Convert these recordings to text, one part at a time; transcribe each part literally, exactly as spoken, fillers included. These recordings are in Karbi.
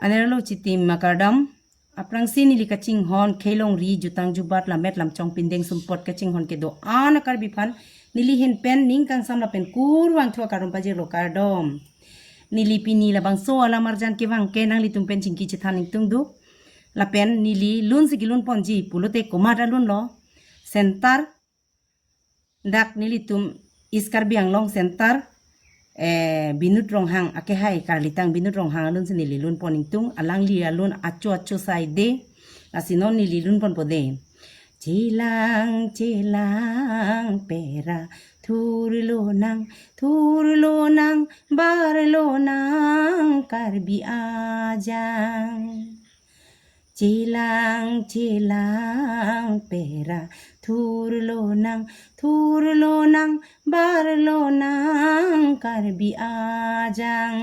Anerlo chitim akardom. Aphrangsi neli kachinghon khelongri jutang jubat lamet lamchong pindeng sumpot kachinghon kedo-an a-Karbi aphan neli ahin pen ning kangsam lapen kurvangthu akardom pajirlo, kardom. Neli pini labangso alam arjan kevang ke nanglitum pen chingki chethan ingtungduk. Lapen neli lunsi kelun ponji pulote komat alunlo. Center, dak nelitum East Karbi Anglong Center, eh, Binut Ronghang, akehai karlitang Binut Ronghang alunsi neli lun pon ingtung, alangli alun acho acho sai de, lasi non neli lun ponpo de. Chelang chelang pera, thurlonang thurlonang, barlonang Karbi ajang. Chelang chelang pera, thurlonang thurlonang, barlonang Karbi ajang.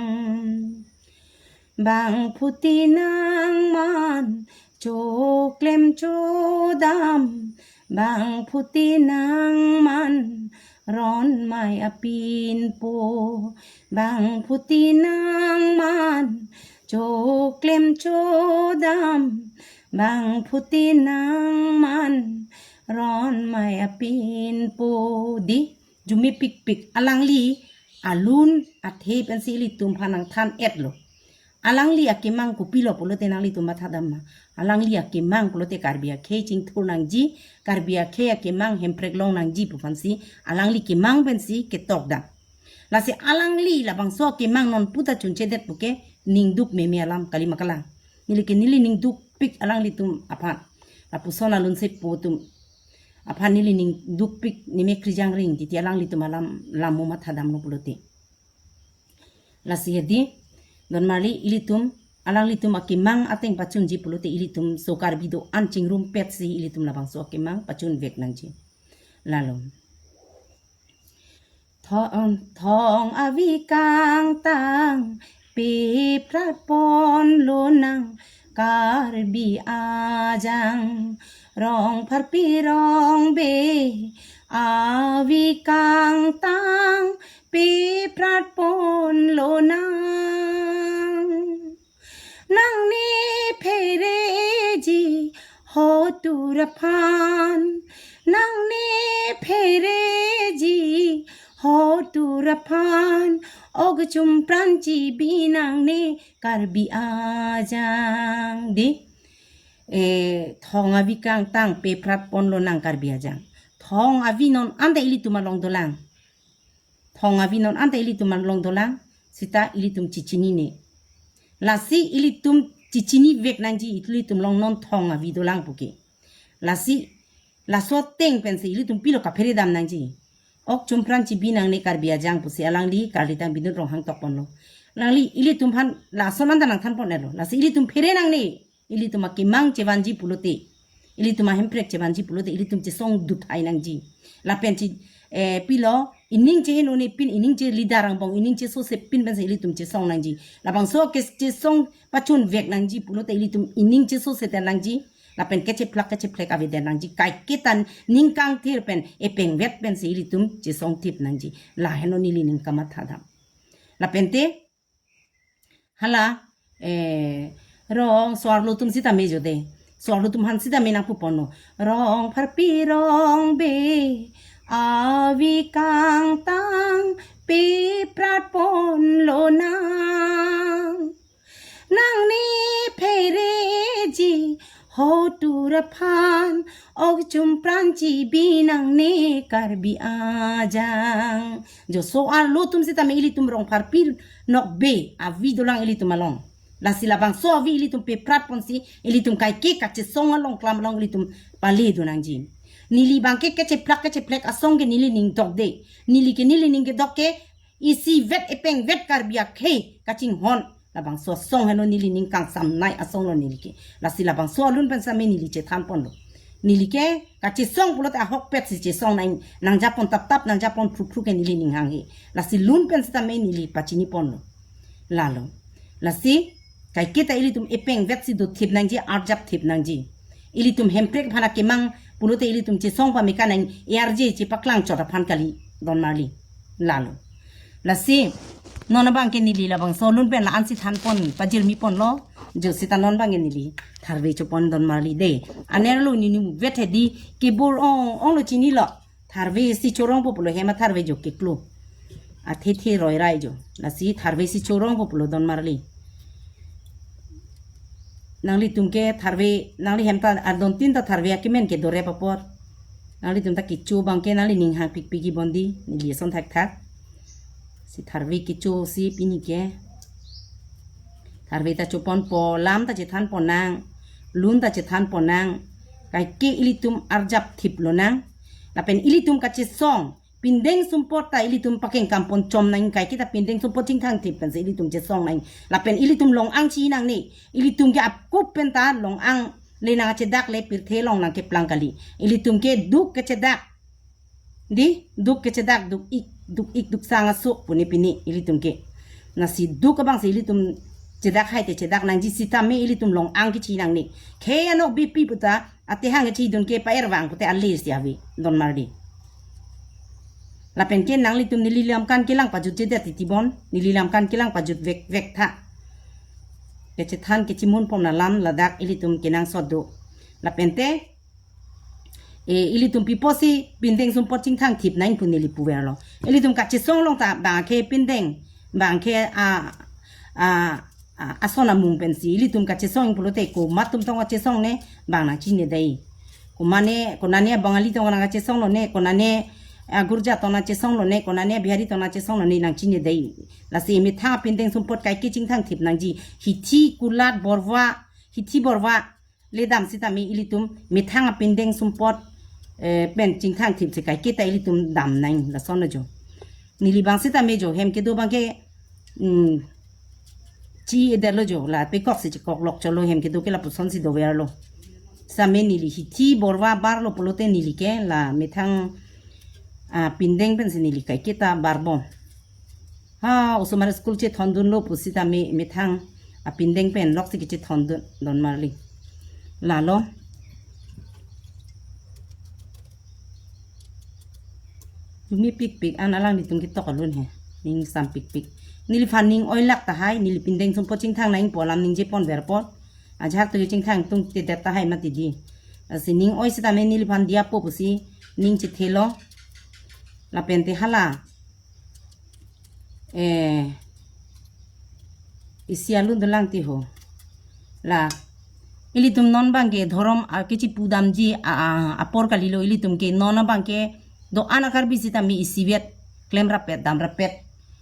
Bangphutin nangman choklem chodam, bangphutin nangman ronmai apinpo, bangphutin nangman choklem chodam, bangphutin nangman ronmai apinpo. Di, jumi pikpik, alangli alun athe pensi ilitum aphan nangthan-etlo. Alangli akemang kopilo pulote nanglitum mathadam ma? Alangli akemang pulote Karbi akhei chingthur nangji, Karbi akhei akemang Hemprek long nangji pu aphansi alangli kemang pensi ketokdam. Lasi alangli labangso akemang non puta chunchedet puke ningduk meme alam kali ma kalang? Neli ke neli ningdukpik alanglitum aphan. Lapuson alun sepo atum aphan neli ningdukpik, neme krijang ring titi alanglitum alam lam mo mathadamlo pulote. Lasi hedi, don marli ilitum, alanglitum akemang ateng pachunji pulote ilitum so Karbi do-an chingrumpetsi ilitum labangso akemang pachunvek nangji. Lalo. Thong, thong avi kangtang peprat ponlonang Karbi ajang. Rongpharpi rongbe avi kangtang peprat ponlonang. Nangne phereji hotur aphan, nangne phereji hotur aphan, ok chumpran chibi nangne Karbi ajang. Di, eh, thong avi kangtang peprat ponlonang Karbi ajang. Thong avi non anta ilitum along dolang. Thong avi non anta ilitum along dolang, seta ilitum chechinine. Lasi ilitum chechinivek nangji, ilitum along non thong avi dolang puke. Lasi laso ateng pensi ilitum pilo kapheredam nangji. Ok chumpran chibi nangne Karbi ajang pusi alangli karlitang Binut Ronghang tok ponlo. Alangli ilitum aphan lason anta nangthan pon-etlo. Lasi ilitum phere nangne. Ilitum akemang chevanji pulote, ilitum ahemprek chevanji pulote, ilitum chesong duthai nangji. Lapen chi, eh, pilo, ining cheheno ne pin, ining che leader angbong, ining che sose pin pensi ilitum chesong nangji. Labangso ke chesong pachunvek nangji pulote ilitum ining che sose ter nangji. Lapen kechephlak kechephlek avedet nangji. Kaiketa ning kangthir pen epengvet pensi ilitum chesong thip nangji. Laheno neli ning kamathadam. Lapente, hala, eh, rong so-arlo atum sitame jode. So-arlo atum aphan sitame nangpu ponlo. Rongpharpi rongbe avi kangtang peprat ponlonang. Nangne phereji hotur aphan, ok chumpran chibi nangne Karbi ajang. Jo so-arlo atum sitame ilitum rongpharpi nokbe avi dolang ilitum along. Lasi labangso avi ilitum peprat ponsi ilitum kaike kachesong along klam along ilitum pale do nangji. Neli abangke kechephlak kechephlek asong ke neli ning dokde. Neli ke neli ning kedok ke isivet epengvet Karbi akhei kachinghon labangso asong henlo neli ning kangsamnei asonglo neli ke. Lasi labangso alun pen sitame neli chethan ponlo. Neli ke kachesong pulote ahokpetsi chesong nang, nangjapon taptap, nangjapon phrupphru ke neli ning hanghe. Lasi lun pen sitame neli pachini ponlo. Lalo. Lasi kaiketa ilitum epengvetsi do thip nangji, arjap thip nangji. Ilitum hemprek aphan akemang pulote ilitum chesong pame kanang, A R J chepaklang chot aphan kali, don marli. Lalo. Lasi Non abang ke neli labangso alun pen la-ansi thanpon pajirmi ponlo. Jo sita non abang ke neli tharve chopon don marli de. Anerlo neli muvet hedi kebor ong ong lo chinilo. Tharve si chorongpo pulo hem atharve jo keklo. Athe the roirai jo. Lasi tharve si chorongpo pulo don marli. Nanglitum ke tharve, nangli hem ta adon tin ta tharve akemen ke dorep apor. Nanglitum ta kecho abang ke nangli ning hangpikpik-i bon di, neli ason thakthak. Si tharve kecho si pini ke. Tharve ta choponpo, lam ta chethanpon nang, lun ta chethanpon nang. Kaike ilitum arjap thip lonang. Lapen ilitum kachesong, pindeng sumpot ta ilitum pakeng kampon chom nang, kaike ta pindeng sumpot chingthang thip pensi ilitum chesong nang. Lapen ilitum long-ang chi nangne, ilitum ke apkup pen ta long-ang le nangchedak le pirthe along nangkeplang kali. Ilitum ke duk kechedak. Di, duk kechedak, duk-ik, duk-ik, duk sang aso puni pini ilitum ke. Lasi duk abang si ilitum chedak hai te chedak nangji sitame ilitum long-ang kechi nangne. Khei anok bipi puta, atehang kechidun ke pa-er vang pute alir si ave, don marli. Lapen ke nanglitum neli lamkan kelang pajutjedet titi bon, neli lamkan kelang pajut vek vek tha. Kechethan kechimun pon alam ladak ilitum kenangsot do. Lapen te, e, ilitum pipo si pindeng sumpot chingthang thip nang pu neli puverlo. Ilitum kachesong along ta bang ke pindeng, bang ke a, a, a, ason amung pensi ilitum kachesong pulote komat atum tong kachesong ne bang nangchinine dei. Komane, konane Bangali tong nangkachesong lone, konane, a, Gurja tong nangchesong lone, konane Bihari tong nangchesong lone nangchinine dei. Lasi methang pindeng sumpot kaike chingthang thip nangji, hithi kulat borwa, hithi borwa le dam sitame ilitum methang apindeng sumpot, eh, pen chingthang thip si kaike ta ilitum dam nang lason ajo. Neli bang sitame jo hem kedo abang ke, mm, chi-edetlo jo, la pekok si chekok lok cholo hem kedo ke lapuson si doverlo. Sitame neli hithi borwa barlo pulote neli ke la methang, ah, pindeng pensi neli kaike ta barbom. Ha, osomar school chethondunlo pusitame methang apindeng pen lok si kechethondun don marli. Lalo. Jumepikpik an alanglitum ketok alun he. Ning sampikpik. Neliphan ning oilak tahai, neli pindeng sumpot chingthang nangpo alam ningje ponverpo. Ajahak tu chingthang tungtedet tahai mati di. Lasi ning oi sitame neliphan diyapo pusi ning chethelo. Lapen te hala. Eh, isi alun dolang ti ho. La, ilitum non abang ke dhorom, ah, kechipudamji, ah, ah, apor kalilo ilitum ke non abang ke do-an a-Karbi sitame isivet klemrapet damrapet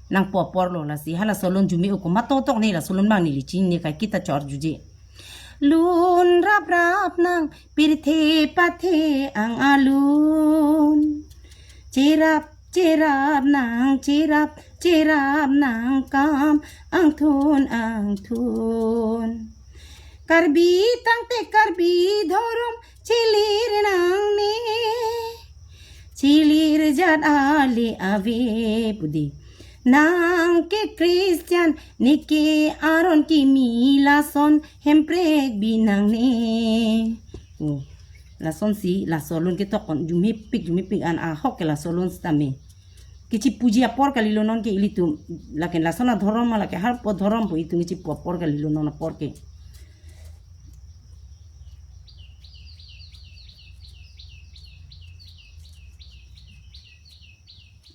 nangpo aporlo. Lasi halaso alun jume-o komat totok ne laso alun abang neli chinine kaike ta chor juje. Lun raprap nang pirthe pathe ang alun. Cherap cherap nang, cherap cherap nang kam angthun angthun. Karbi tangte Karbi dhorom chelir nangne. Chelir jat ale ave pu di. Nang ke Christian, ne ke aron kimi lason Hemprek bi nangne. Oh, lasonsi laso alun ketok kon jumepik jumepik an ahok ke laso alun sitame. Kechipuji apor kalilo non ke ilitum, lake lason adhorom ma lake harpo dhorom po itum kechipu apor kalilo non apor ke.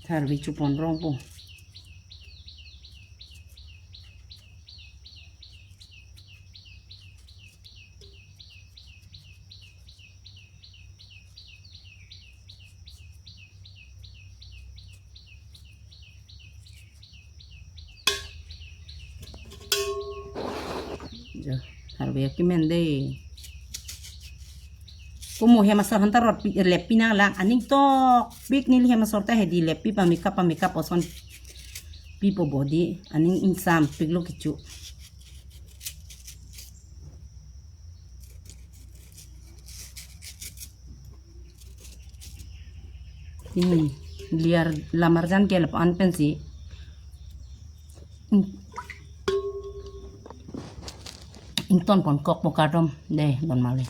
Tharve chopon rongpo. Jo, tharve akemen de. Komo hem asor aphan ta rot pi, leppi nanglang, aning tokpik neli hem asor ta hedi leppi pamekap pamekap oson pipo bodi, aning ingsampiklo kecho. Ini liar lamar jan ke lep an pensi. Ington pon kokpo kardom de don marli.